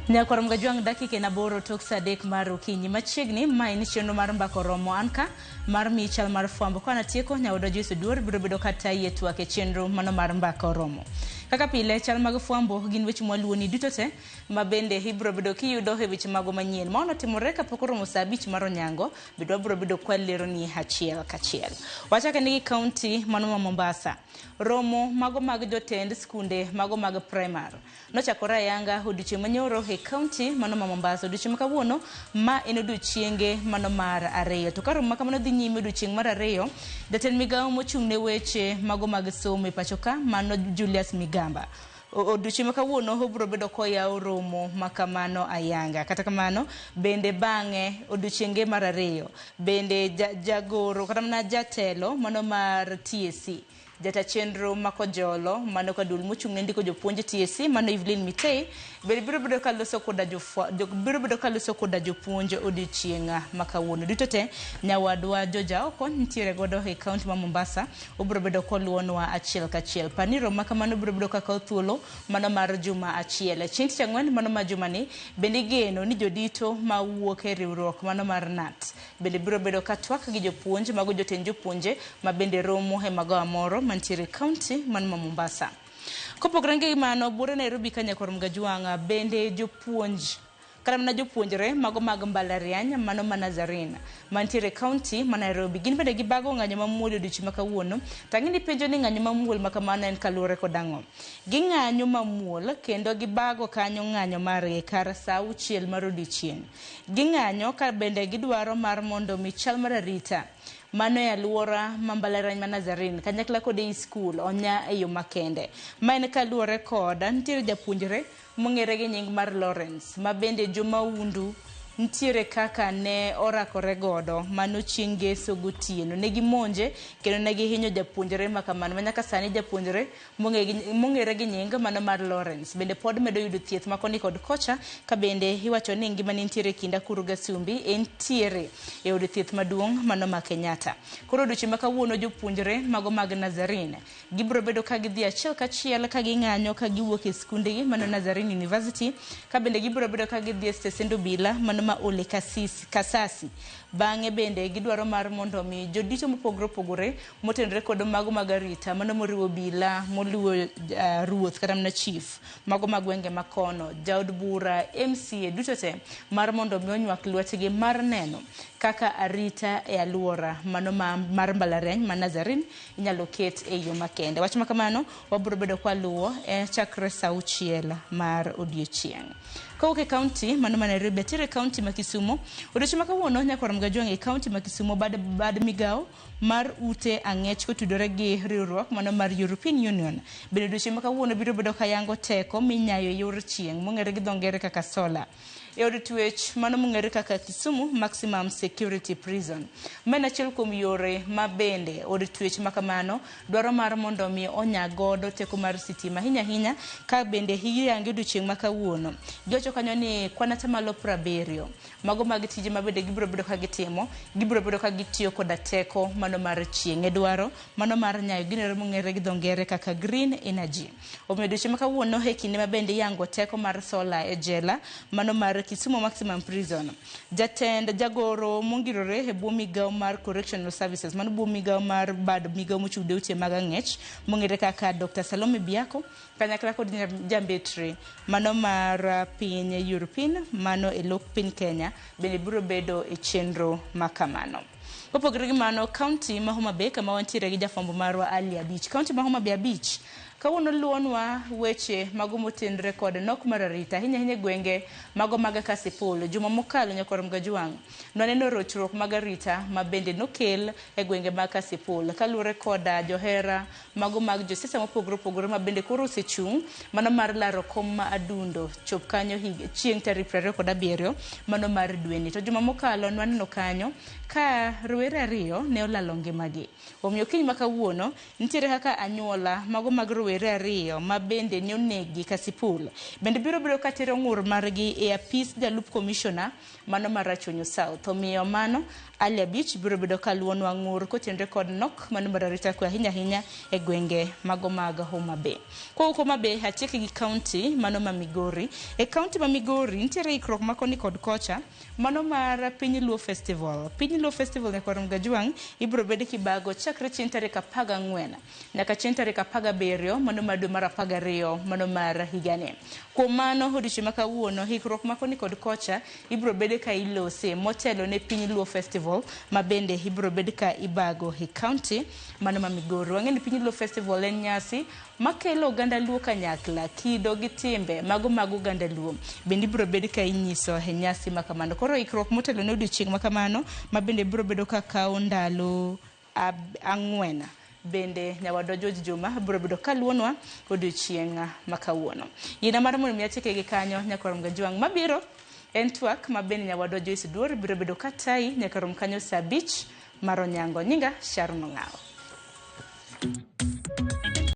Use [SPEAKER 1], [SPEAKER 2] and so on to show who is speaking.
[SPEAKER 1] Nyakwar Mgajwang' dakika en 8 tok saa 3 mar okinyi. Machiegni ma en chenro mar mbaka oromo an ka mar miyi chal mar fwambo. Ka natieko nyawadwa Joyce Oduor biro bedo ka tayi e twak e chenro mano mar mbaka oromo. Kaka pile chal mag fwambo gin weche mwaluwoni duto te ma bende ibiro bedo kiyudo e weche mago manyien. Ma onotimore kapok oromo saa 5 mar onyango, bende wabiro bedo kwaleroni achiel kachiel. Wachake ni gi kaunti mano ma Mombasa. Romo mago mag jotend skunde mago mag primar nochakore ayanga odiochieng' manyoro e kaunti mano ma Mombasa. Odiochieng' ma kawuono ma en odiochienge mano mar 2. To ka romo ma kamano dhi nyime odiochieng' mar 2, jatend migawo mochung' ne weche mago mag somo e pacho ka mano Julius Migamba. Odiochieng' ma kawuono obiro bedo koyawo romo ma kamano ayanga. Kata kamano, bende bang'e odiochienge mar 2, bende jagoro kata mana jatelo mano mar TSC, jata chenro ma Kojolo mano ka duol mochung' ne ndiko jopuonj TSC mano Evelyn Mitei bende biro bedo ka loso koda biro bedo ka loso koda jopuonj odiochieng' ma kawuono. Duto te nyawadwa George Aoko nitiere godo e kaunti ma Mombasa, obiro bedo koluonwa achiel kachiel. Par ni romo ma kamano biro bedo ka kawo thuolo mano mar juma achiel. Chieng' tich ang'wen mano ma jumani bende igeno ni jodito ma wuok e riwruok mano mar KNUT bende biro bedo ka twak gi jopuonj mago jotend jopuonje ma bende romo e magawa moro mantiere e kaunti man ma Mombasa. Kopogore gi mano, buore Nairobi ka Nyakwar Mgajwang' bende jopuonj kata mana jopuonjre mago mag mbalariany mano ma Nazarene mantiere e kaunti ma Nairobi gin bende gibago ng'anyo mamuol e odiochieng' ma kawuono. To ang'e ni penjo ni ng'anyo mamuol ma kamano en kaluwore kod ang'o? Ging'anyo mamuol kendo gibago kanyo ng'anyo margi kar saa 6 mar odiochieng'. Ging'anyo ka bende gidwaro mar mondo mi chal mar arita mano e aluora ma mbalariany ma Nazarene kanyakla kod ei skul onya e yo makende. Ma en kaluwore kod nitiere japuonjre mong'ere gi nying mar Lawrence ma bende jomaundu nitiere kaka ne orakore godo mano chieng' ngeso gotieno. Ne gimonje kendo ne gihinyo japuonjre ma kamano ma nyaka sani japuonjre mong'ere gi nying mano mar Lawrence bende pod medo yudo thieth ma koni kod kocha ka bende iwacho ni ngimane nitiere e kind akuru gasumbi entiere e od thieth maduong' mano ma Kenyatta. Koro odiochieng' ma kawuono jopuonjre mago mag Nazarene gibiro bedo ka gidhi achiel kachiel ka ging'anyo ka giwuok e skundegi mano Nazarene University ka bende gibiro bedo ka gidhi e stesend obila mano ma Ole Kasasi. Bang'e bende gidwaro mar mondo mi jodito mopogore opogore motenore kod mago mag arita mano moriwo obila moluwo ruoth kata mana chief mago mag gwenge makono, jaod bura, MCA duto te mar mondo mi onywak lwetgi mar neno kaka arita e aluora mano mar mbalariany ma Nazarene inyalo ket e yo makende. Wach ma kamano wabiro bedo kwaluwo e chakre saa 6 mar odiochieng'. Kowuok e kaunti mano ma Nairobi atere e kaunti ma Kisumo, odiochieng' ma kawuono Nyakwar Mgajwang' e kaunti ma Kisumo bad migawo mar ute ang'ech kotudore gi riwruok mano mar European Union. Bende odiochieng' ma kawuono biro bedo kayango teko minyayo e yor chieng' mong'ere gi dho ngere kaka solar. E od twech mano mong'ere kaka Kisumu Maximum Security Prison. Ma en achiel kuom yore ma bende od twech ma kamano dwaro mar mondo mi onya godo teko mar sitima ahinya ahinya ka bende iyange odiochieng' ma kawuono. Giwacho kanyo ni kwan atamalo 70 mago mag tije ma bende gibiro bedo ka gitimo, gibiro bedo ka gitiyo koda teko mano mar chieng' e dwaro mano mar nyayo gino mong'ere gi dho ngere kaka green energy. Omiyo odiochieng' ma kawuono e kinde ma bende iyango teko mar sola e jela mano mar Kisumu Maximum Prison. Jatend jagoro mongirore e bwo migawo mar Correctional Services mano bwo migawo mar bad migawo mochung' ne ute mag ang'ech mong'ere kaka Dr. Salome Biako kanyakla kod jambetre mano mar piny European mano e lok piny Kenya bende biro bedo e chenro ma kamano. Kopogore gi mano, kaunti ma Homa Bay kama wantiere gi jafwambo marwa Ali Abich. Kaunti ma Homa Bay Abich Kawuono luonwa weche mago motenre kod nok mar arita ahinya ahinya e gwenge mago mag Kasipul. Juma mokalo nyakwar Mgajwang' nwaneno rochruok mag arita ma bende nokel e gwenge mag Kasipul kaluwore koda johera mago mag josiasa mopogore opogore ma bende koro osechung' mano mar laro kom ma Adundo chop kanyo chieng' tarik 27 mano mar dweni. To juma mokalo nwaneno kanyo ka rowere ariyo ne olalo ngimagi. Omiyo kiny ma kawuono nitiere kaka anyuola mago mag rowere ariyo ma bende ne onegi Kasipul bende biro bedo ka tero ng'ur margi e apis jalup komishona mano mar Rachuonyo South. Omiyo mano Ali Abich biro bedo ka luonwa ng'ur kotenore kod nok mano mar arita kwe ahinya ahinya e gwenge mago mag Homa Bay. Kowuok Homa Bay atieki gi kaunti mano ma Migori. E kaunti ma Migori nitiere ikruok ma koni kod kocha mano mar Piny Luo Festival. Piny Luo Festival nyakwar Mgajwang' ibiro bed kibago chakre chieng' tarik 14 nyaka chieng' tarik 17 mano mar dwe mar 12 mano mar higani. Kuom mano odiochieng' ma kawuono ikruok ma koni kod kocha ibiro bed ka ilose motelo ne Piny Luo Festival ma bende ibiro bed ka ibago e kaunti mano ma Migori. Wang'e ni Piny Luo Festival en nyasi makelo oganda Luo kanyakla, kido gi timbe mago mag oganda Luo bende ibiro bed ka inyiso e nyasi ma kamano. Koro ikruok motelo ne odiochieng' ma kamano ma bende biro bedo ka kawo ndalo 4 bende nyawadwa George Juma biro bedo kaluonwa odiochieng' ma kawuono. Yiena mar mondo mi atieke gi kanyo nyakwar Mgajwang' mabiro en twak ma bende nyawadwa Joyce Duor biro bedo ka tayi nyaka rom kanyo saa 5 mar onyango. Nyinga Sharon Ong'awo.